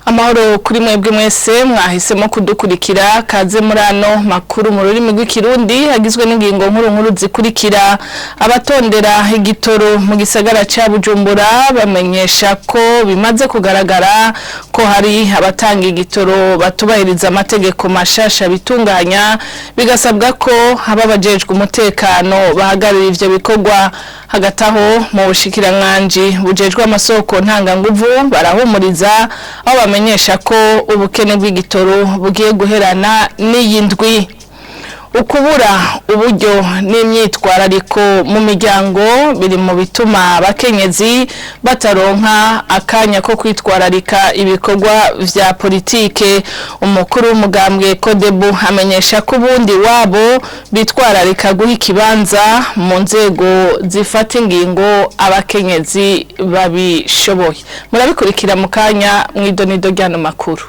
Amahoro kuri mwebwe mwese mwahisemo kudukurikira. Kaze muri ano makuru mu rurimi rw'Ikirundi hagizwe n'ingingo nkuru nkuru zikurikira: abatondera igitoro mu gisagara ca Bujumbura bamenyesha ko bimaze kugaragara ko hari abatanga igitoro batubahiriza amategeko mashasha bitunganya, bigasabwa ko haba abajejwe umutekano bahagarara ivyo bikorwa. Hagati aho, mu bushikiranganji bujejwe amasoko ntanganguvu barahumuriza aho bamenyesha ko ubukene bw'igitoro bugiye guherana n'iyi ndwi. Ukubura uburyo n'imyitwarariko mu miryango biri mu bituma abakenyezi bataronka akanya ko kwitwararika ibikorwa vya politike. Umukuru w'umugambwe Kodebu amenyesha ko ubundi wabo bitwararika guha ikibanza mu nzego zifata ingingo abakenyezi babishoboye. Murabikurikira mu kanya mw'idonido ry'ano makuru.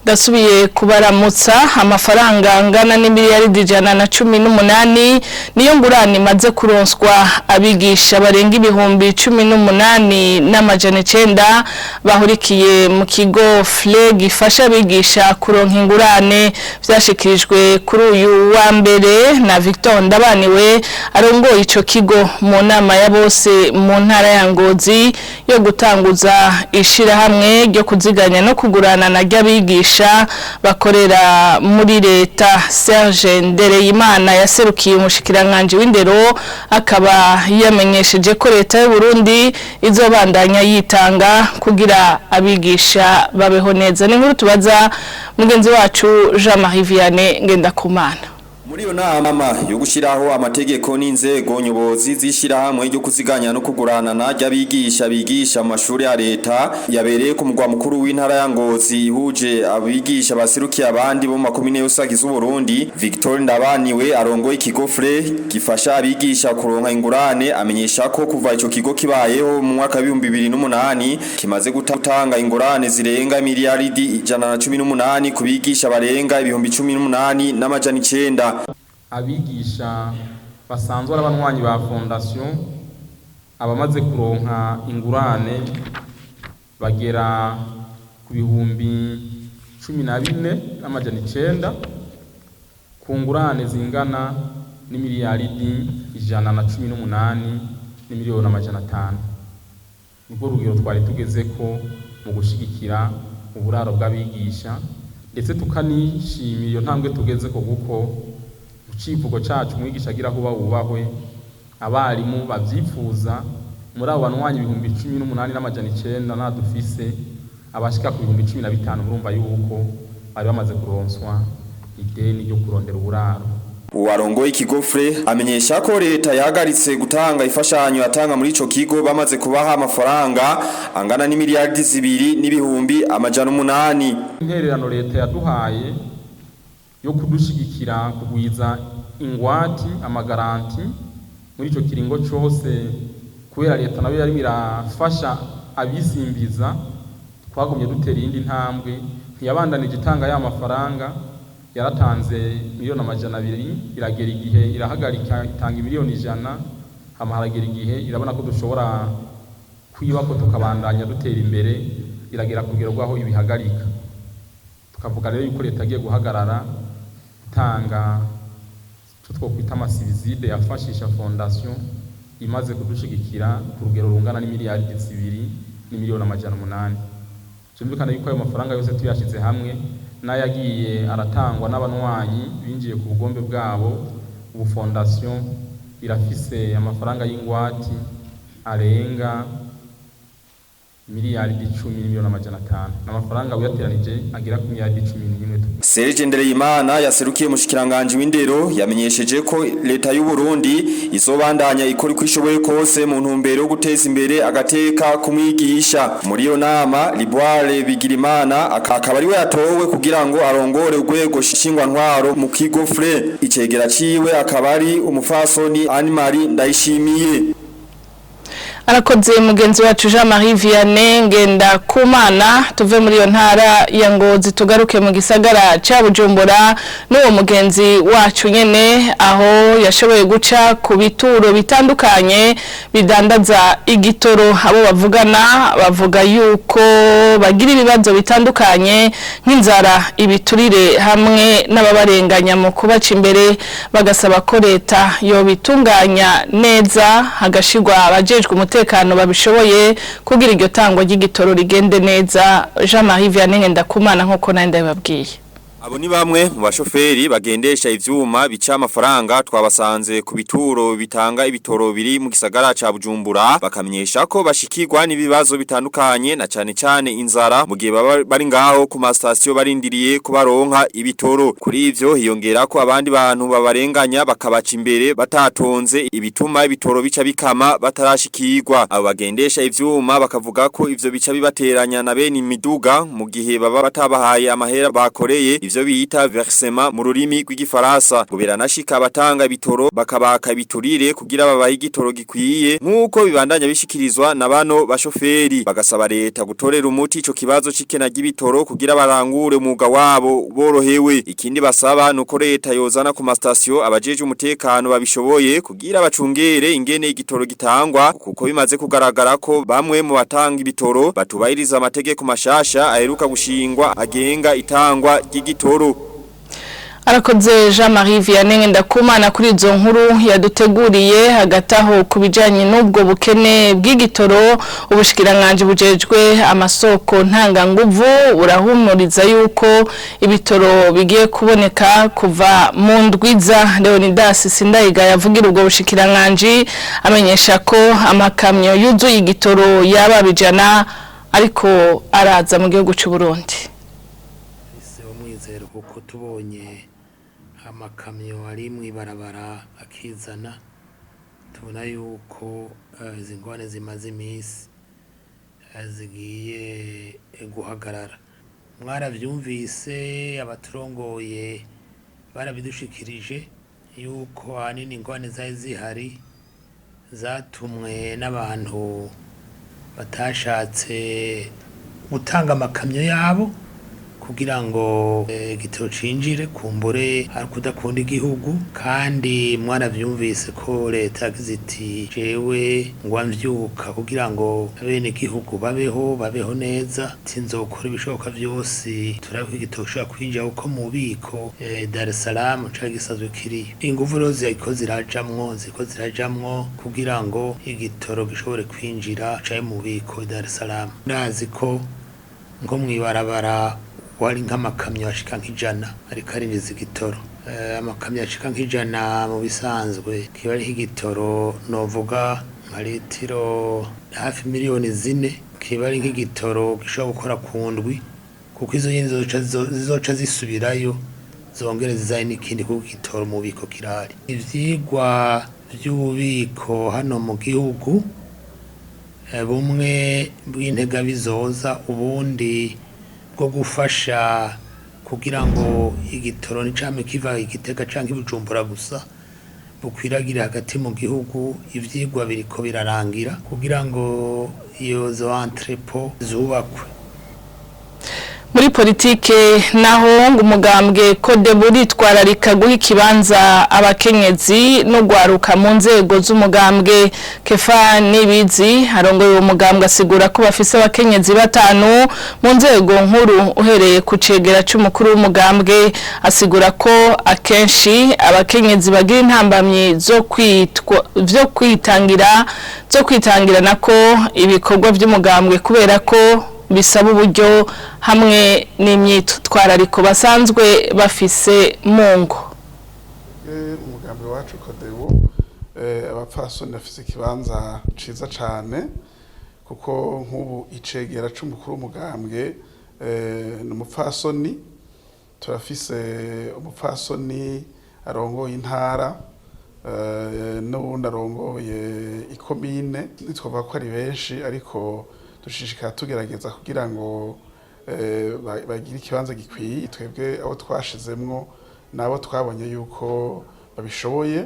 Ndasubiye kubaramutsa. Amafaranga angana n'imiliyaridi 118 niyo ngurane imaze kuronswa abigisha barenga 18,900 bahurikiye mu kigo FLEG ifasha abigisha kuronka ingurane. Vyashikirijwe kuri uyu wa mbere na Victor Ndabaniwe arongoye ico kigo mu nama ya bose mu ntara ya Ngozi yo gutanguza ishirahamwe ryo kuziganya no kugurana na ry'abigisha bakorera muri leta. Serge Ndereyimana yaserukiye umushikiranganji w'indero akaba yamenyesheje ko leta y'u Burundi izobandanya yitanga kugira abigisha babeho neza. Ni nkuru tubaza mugenzi wacu Jean Marie Vianney Ngendakumana. Muri iyo nama yo gushiraho amategeko n'inzego nyobozi z'ishirahamwe ryo kuziganya no kuguranana ry'abigisha bigisha mu mashuri ya leta yabereye ku mugwa mukuru w'intara ya Ngozi, ihuje abigisha baserukiye abandi bo mu makomine yose agize Uburundi, Victor Ndabaniwe arongoye ikigo FRE gifasha abigisha kuronka ingurane amenyesha ko kuva ico kigo kibayeho mu mwaka w'2008 kimaze gutanga ingurane zirenga miliyaridi 118 ku bigisha barenga 18,900. Abigisha basanzwe ari abanywanyi ba fondation, abamaze kuronka ingurane bagera ku 14,900 ku ngurane zingana n'imiliyaridi 118 n'imiliyoni 500. Nibwo rugero twari tugeze ko mu gushigikira uburaro bw'abigisha, ndetse tukanishimira iyo ntambwe tugeze ko, kuko icivugo cacu "Umwigisha agira aho wubahwe", abarimu bavyifuza muri abo banywanyi 18,900 nadufise abashika ku 15,000, murumva yuko bari bamaze kuronswa ideni ryo kurondera uburaro. Uwarongoye ikigo FRE amenyesha ko leta yahagaritse gutanga ifashanyo yatanga muri ico kigo bamaze kubaha amafaranga angana n'imiliyardi 2 n'ibihumbi 800. Intererano leta yaduhaye yo kudushigikira kugwiza ingwati, ama garanties, muri ico kiringo cose, kubera leta nayo yarimo irafasha abisimbiza, twagumye dutera iyindi ntambwe. Ntiyabandanije itanga ya mafaranga yaratanze miliyoni 200, iragera igihe irahagarika, itanga miliyoni 100. Hama haragera igihe irabona ko dushobora kwibako tukabandanya dutera imbere, iragera ku rugero rw'aho ibihagarika. Tukavuga rero yuko leta agiye guhagarara gutanga icyo twokwita ama subsides yafashisha fondation imaze kudushigikira ku rugero rungana n'imiliyaridi 2 n'imiliyoni 800. Byumvikana yuko ayo mafaranga yose tuyashize hamwe n'ayagiye aratangwa n'abanywanyi binjiye ku bugombe bwabo, ubu fondation irafise amafaranga y'ingwati arenga miliyaridi 10 n'imiliyoni 500, n'amafaranga uyateranije agera ku miliyaridi 11. Serge Ndereyimana yaserukiye mushikiranganje w'indero yamenyesheje ko leta y'u Burundi izobandanya ikora uko ishoboye kose mu ntumbero yo guteza imbere agateka kumwigisha. Muri iyo nama, Liboire Bigirimana akaba ari we yatowe kugira ngo arongore urwego ntwaro mu kigo FRE, icegera ciwe akaba ari umufasoni Anne Marie Ndayishimiye. Arakoze mugenzi wacu Jean Marie Vianney ngenda kumana. Tuve muri iyo ntara ya Ngozi, tugaruke mu gisagara ca Bujumbura n'uwo mugenzi wacu nyene, aho yashoboye guca ku bituro bitandukanye bidandaza igitoro. Abo bavugana bavuga yuko bagira ibibazo bitandukanye nk'inzara, ibiturire hamwe n'ababarenganya mu kubaca imbere, bagasaba ko leta yobitunganya neza, hagashirwa abajejwe umutekano babishoboye kugira iryo tangwa ry'igitoro rigende neza. Jean Marie Vianney Ngendakumana, nkuko nari ndabibabwiye. Abo ni bamwe mu bashoferi bagendesha ivyuma bica amafaranga twabasanze ku bituro bitanga ibitoro biri mu gisagara ca Bujumbura, bakamenyesha ko bashikirwa n'ibibazo bitandukanye, na cane cane inzara, mu gihe baba bari ngaho ku ma station barindiriye kubaronka ibitoro. Kuri ivyo hiyongera ko abandi bantu babarenganya, bakabaca imbere batatonze, ibituma ibitoro bica bikama batarashikirwa. Abo bagendesha ivyuma bakavuga ko ivyo bica bibateranya na bene imiduga mu gihe baba batabahaye amahera bakoreye, ivyo bita versement mu rurimi rw'igifaransa. Ngo biranashika abatanga ibitoro bakabaka ibiturire kugira babahe igitoro gikwiye, nkuko bibandanya bishikirizwa na bano bashoferi. Bagasaba leta gutorera umuti ico kibazo c'ikena ry'ibitoro kugira barangure umwuga wabo borohewe. Ikindi basaba nuko leta yozana ku ma station abajeje umutekano babishoboye kugira bacungere ingene igitoro gitangwa, kuko bimaze kugaragara ko bamwe mu batanga ibitoro batubahiriza amategeko mashasha aheruka gushingwa agenga itangwa ry'igitoro. Arakoze Jean Marie Vianney Ndakumana kuri izo nkuru yaduteguriye. Hagati aho, ku bijanye n'ubwo bukene bw'igitoro, ubushikiranganje bujejwe amasoko ntanganguvu burahumuriza yuko ibitoro bigiye kuboneka kuva mu ndwiza. Leonidas Sindayiga yavugira ubwo bushikiranganje amenyesha ko amakamyo yuzuye igitoro yaba bijana ariko araza mu gihugu c'u Burundi. Ese umwizero, kuko tubonye amakamyo ari mu ibarabara akizana, tubona yuko izi ngorane zimaze iminsi zigiye guhagarara. Mwaravyumvise, abaturongoye barabidushikirije yuko ahanini ingorane zari zihari zatumwe n'abantu batashatse gutanga amakamyo yabo kugira ngo igitoro cinjire, kumbure ari kudakunda igihugu. Kandi mwaravyumvise ko leta yagize iti: "Jewe ngwa mvyuka kugira ngo abene igihugu babeho neza, sinzokora ibishoboka vyose turabe ko igitoro gishobora kwinjira, kuko mu bubiko Dar es Salaam cari gisanzwe kiriyo." Inguvu rero ziriko zirajamwo kugira ngo igitoro gishobore kwinjira cari mu bubiko Dar es Salaam. Ndazi ko nko mw'ibarabara wari nk'amakamyo ashika nk'ijana ariko arinjiza igitoro. Amakamyo ashika nk'ijana mu bisanzwe kiba ariho igitoro, novuga nka litiro hafi 4 miliyoni, kiba ari nk'igitoro gishobora gukora ku ndwi, kuko izo nyene zizoca zisubirayo zongere zizane n'ikindi, kuko igitoro mu bubiko kirahari. Ivyigwa vy'ububiko hano mu gihugu, bumwe bw'integabizoza, ubundi bwo gufasha kugira ngo igitoro nicame kiva Igitega canke Ibujumbura gusa, bukwiragire hagati mu gihugu, ivyigwa biriko birarangira kugira ngo iyo zo entrepôt zubakwe. Muri politike naho, ngo umugambwe CODEBU uritwararika guha ikibanza abakenyezi no gwaruka mu nzego z'umugambwe. Kefa Nibizi arongoye uwo mugambwe asigura ko bafise abakenyezi batanu mu nzego nkuru, uhereye ku cegera c'umukuru w'umugambwe. Asigura ko akenshi abakenyezi bagira intambamyi zo kwitwa vyo kwitangira zo kwitangira nako ibikorwa vy'umugambwe, kubera ko bisaba uburyo hamwe n'imyitwarariko basanzwe bafise mu ngo. Umugambi wacu CODEBU, abapfasoni bafise ikibanza ciza cane, kuko nk'ubu icegera c'umukuru w'umugambwe ni umupfasoni. Turafise umupfasoni arongoye intara n'uwundi arongoye ikomine. Ntitwovuga ko ari benshi, ariko dushishikara tugerageza kugira ngo bagire ikibanza gikwiye. Twebwe abo twashizemwo nabo twabonye yuko babishoboye,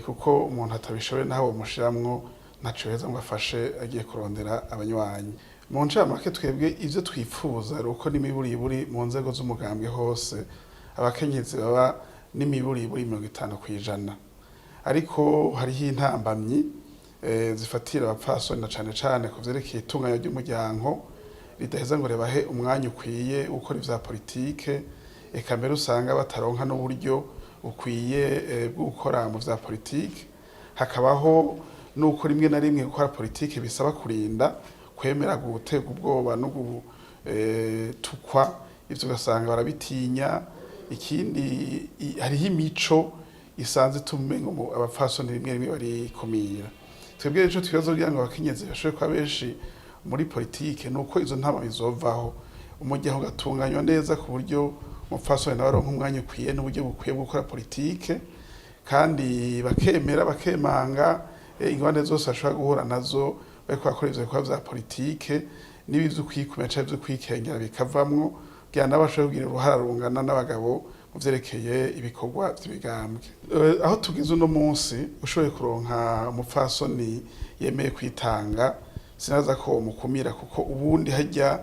kuko umuntu atabishoboye naho bamushiramwo. Ntaco yoheza ngo afashe agiye kurondera abanywanyi. Mu ncamake, twebwe ivyo twifuza ari uko n'imiburiburi mu nzego z'umugambwe hose abakenyezi baba n'imiburiburi 50%. Ariko hariho intambamyi zifatira abapfasoni, na cane cane ku vyerekeye itunganya ry'umuryango ridaheza ngo ribahe umwanya ukwiye wo gukora ivya politike. Eka mbere usanga bataronka n'uburyo bukwiye bwo gukora mu vya politike. Hakabaho nuko rimwe na rimwe gukora politike bisaba kurinda kwemera guterwa ubwoba no gutukwa, ivyo ugasanga barabitinya. Ikindi, hariho imico isanzwe ituma umengo abapfasoni rimwe rimwe barikumira. Twebwe rero ico twibaza kugira ngo abakenyezi bashobore kuba benshi muri politike, nuko izo ntama bizovaho, umuryango ugatunganywa neza ku buryo umupfasoni nawe aronka umwanya ukwiye n'uburyo bukwiye bwo gukora politike, kandi bakemera bakemanga ingorane zose bashobora guhura nazo bariko bakora ivyo bikorwa vya politike, n'ibi vy'ukwikumira canke vyo kwikengera bikavamwo, kugira nabo bashobore kugira uruhara rungana n'abagabo mu vyerekeye ibikorwa vy'imigambwe. Aho tugeze uno munsi, ushoboye kuronka umupfasoni yemeye kwitanga, sinaza ko mukumira, kuko ubundi harya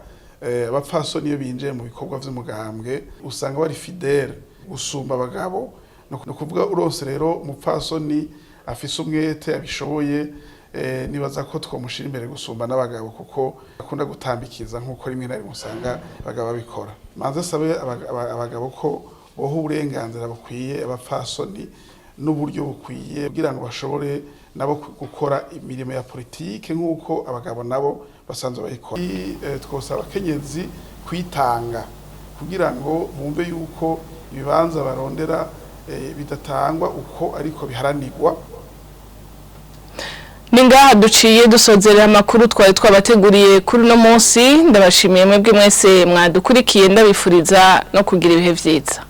abapfasoni iyo binjiye mu bikorwa vy'umugambwe usanga bari fidèle gusumba abagabo. Ni ukuvuga uronse rero umupfasoni afise umwete, abishoboye, nibaza ko twomushira imbere gusumba n'abagabo, kuko akunda gutambikiza nk'uko rimwe na rimwe usanga abagabo babikora. Manze sabe abagabo ko boha uburenganzira bukwiye abapfasoni n'uburyo bukwiye kugira ngo bashobore nabo gukora imirimo ya politike nk'uko abagabo nabo basanzwe bayikora. Twosaba abakenyezi kwitanga kugira ngo bumve yuko ibibanza barondera bidatangwa uko, ariko biharanirwa. Ni ngaha duciye dusozerera amakuru twari twabateguriye kuri uno munsi. Ndabashimiye mwebwe mwese mwadukurikiye, ndabifuriza no kugira ibihe vyiza.